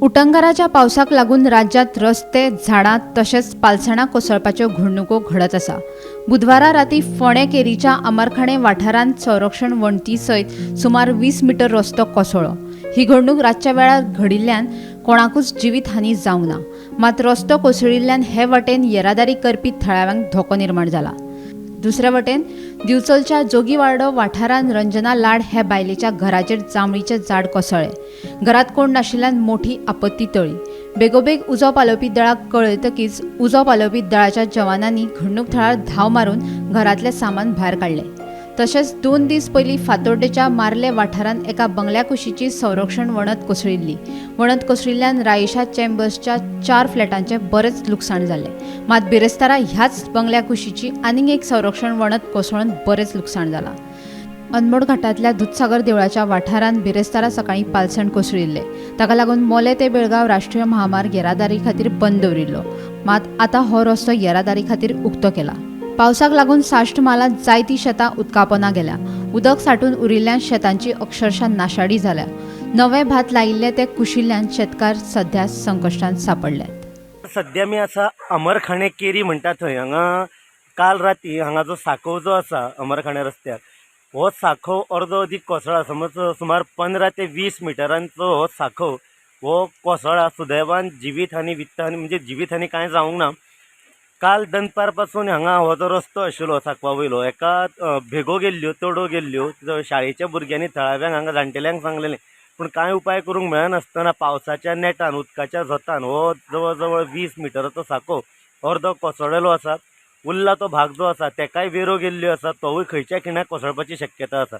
उटंगाराच्या पावसाक लागून राज्यांत रस्ते, झाडां तशेंच पालसणां कोसळपाच्यो घडणुको घडत आसा. बुधवारा राती फोंडें केरीच्या अमरखाणे वाठारांत संरक्षण वण्टी सयत सुमार 20 मिटर रस्तो कोसळ्ळो. ही घडणूक रातच्या वेळार घडिल्ल्यान कोणाकूच जिवीत हानी जावंक ना. मात रस्तो कोसळिल्ल्यान हे वटेन येरादारी करपी थळाव्यांक धोको निर्माण जाला. दुसरे वटेन दिवचलच्या जोगीवाडो वाठारांत रंजना लाड हे बायलेच्या घराचेर जांबळीचें झाड कोसळ्ळें. घरांत कोण नाशिल्ल्यान मोठी आपत्ती टळ्ळी. बेगोबेग उजो पालोवपी दळाक कळयतकीच उजो पालोवपी दळाच्या जवानांनी घडणूक थळार धांव मारून घरांतलें सामान भायर काडलें. तशेंच 2 दीस पयलीं फातोड्डेच्या मार्ले वाठारांत एका बंगल्या कुशीची संरक्षण वणत कोसळिल्ली. वणत कोसळिल्ल्यान रायेशा चेंबर्सच्या 4 फ्लॅटांचें बरेंच लुकसाण जालें. मात बिरेस्तारा ह्याच बंगल्या कुशीची आनीक एक संरक्षण वणत कोसळून बरेंच लुकसाण जालां. अनमोड घाटांतल्या दुदसागर देवळाच्या वाठारांत बिरेस्तारा सकाळीं पालसण कोसळिल्लें. ताका लागून मोले ते बेळगांव राष्ट्रीय महामार्ग येरादारी खातीर बंद दवरिल्लो. मात आतां हो रस्तो येरादारी खातीर उक्तो केला. पावसाक लागून साश्ट म्हालांत जायतीं शेतां उदकापोना गेल्या. उदक सांठून उरिल्ल्यान शेतांची अक्षरशा नाशाडी जाल्या. नवें भात लायिल्लें तें कुशिल्ल्यान शेतकार सध्या संकश्टांत सांपडल्यात. सद्या आमी आसा अमरखाणे केरी म्हणटा थंय. हांगा काल राती हांगा जो सांकव जो आसा अमरखाणे रस्त्यार, हो सांकव अर्दो अदीक कोसळ्ळा. समज सुमार 15 ते 20 मिटरांचो हो सांकव हो कोसळ्ळा. सुदैवान जिवीत हानी वित्त हानी म्हणजे जिवीत हानी कांय जावंक ना. काल दनपार पासून हांगा हो जो रस्तो आशिल्लो सांकवा वयलो, हेका भेगो गेल्ल्यो, तोडो गेल्ल्यो. शाळेच्या भुरग्यांनी थळाव्यांक हांगा जाणटेल्यांक सांगलेलें, पूण कांय उपाय करूंक मेळनासतना पावसाच्या नेटान उदकाच्या झोतान हो जवळ जवळ 20 मिटराचो सांकव अर्दो कोसळ्ळेलो आसा. उरला तो भाग जो आसा तेकाय वेरो गेल्ल्यो आसा, तोवूय खंयच्या खिणाक कोसळपाची शक्यता आसा.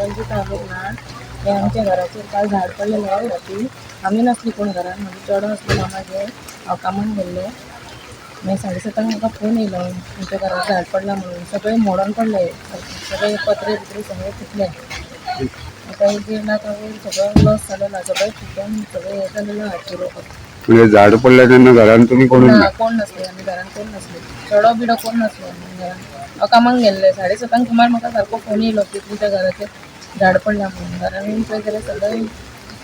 रंजिता अमीर. हे आमच्या घराचेर काल झाड पडलेलें राती. आमी नासली कोण घरान, म्हजे चेडो आसलो मामागेर, हांव कामाक गेल्लें. मागीर 7:30 म्हाका फोन येयलो, तुमच्या घराक झाड पडलां म्हणून. सगळें मोडोन पडलें, सगळे पत्रे बित्रे सगळे फुटले. आतां एक 1.5 लाखा वयर सगळो लॉस जालेलो आहा. सगळें फुटून सगळें हें जालेलें आहा पुरो. म्हणजे झाड पडले तेन्ना घरान तुमी कोणूच ना, ना? कोण नासले आमी घरान, कोण नासले, चेडो बिडो कोण नासलो आमी घरान. हांव कामाक गेल्लें. 7:30 सुमार म्हाका सारको फोन येयलो की तुमच्या घराचेर झाड पडलां म्हणून. घरान येवन पळय जाल्यार सगळें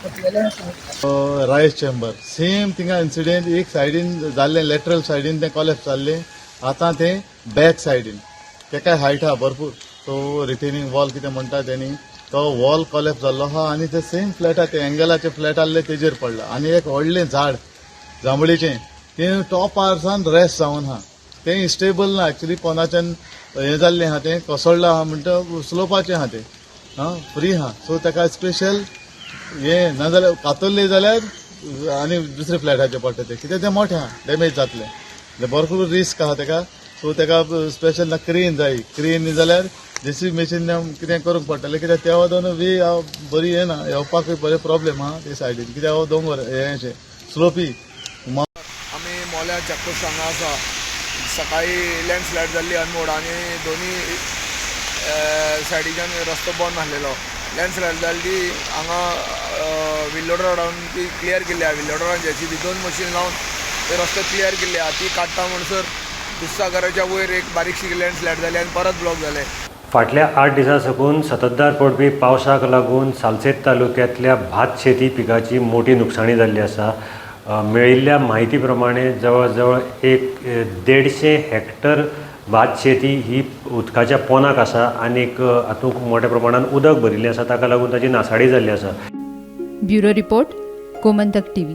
फुटलेलें आसा. रायस चेंबर सेम थिंगा इन्सिडेंट एक सायडीन जाल्लें, लेटरल सायडीन तें कॉलेप्स जाल्लें. आतां तें बॅक सायडीन, तेकाय हायट आहा भरपूर. सो रिटेनिंग वॉल कितें म्हणटा तेणी, तो वॉल कॉलेप्स जाल्लो आहा आनी ते सेम फ्लॅटा, ते एंगलाचे फ्लॅट आहले तेजेर पडला. आनी एक व्हडलें झाड जांबळीचें तें टॉपार रेस्ट जावन आहा. तें स्टेबल ना एक्चुली, पोंदाच्यान हें जाल्लें आहा, तें कोसळ्ळां आहा म्हणटा स्लोपाचें आहा तें, आं फ्री आहा. सो तेका स्पेशल हे नाजाल्यार कातरले जाल्यार आनी दुसरे फ्लॅटाचे पडटा ते, कित्याक तें मोठें आहा, डॅमेज जातलें, भरपूर रिस्क आहा तेका. सो तेका स्पेशल ना क्रेन जाय, क्रेन न्ही जाल्यार जेसीबी मशीन कितें करूंक पडटलें, कित्याक त्या वादन वे बरी येना, येवपाकूय बरें प्रॉब्लेम आहा ते सायडीन, कित्याक हो दोंगर हें अशें स्लोपी. आमी मोल्या चेकपोस्ट हांगा आसा. सकाळी लँडस्लायड जाल्ली अनमोड आनी दोनी सायडीच्यान रस्तो बंद आसलेलो. लँडस्लायड जाली ती हांगा विल्लोड रोडान ती क्लियर केल्ली आहा. विल्लोड रोडान जेसीबी 2 मशीन लावन ते रस्तो क्लियर केल्ले आहा. ती काडटा म्हणसर दुधसागराच्या वयर एक बारीकशी लँडस्लायड जाली आनी परत ब्लॉक जाले. फाटल्या 8 दिसां साकून सततधार पडपी पावसाक लागून सालसेत तालुक्यांतल्या भात शेती पिकाची मोठी नुकसाणी जाल्ली आसा. मेळिल्ल्या म्हायती प्रमाणे जवळ जवळ 150 हेक्टर भात शेती ही उदकाच्या पोनाक आसा आनीक हातूंत मोठ्या प्रमाणान उदक भरिल्लें आसा, ताका लागून ताची नासाडी जाल्ली आसा. Bureau report, Gomantak TV.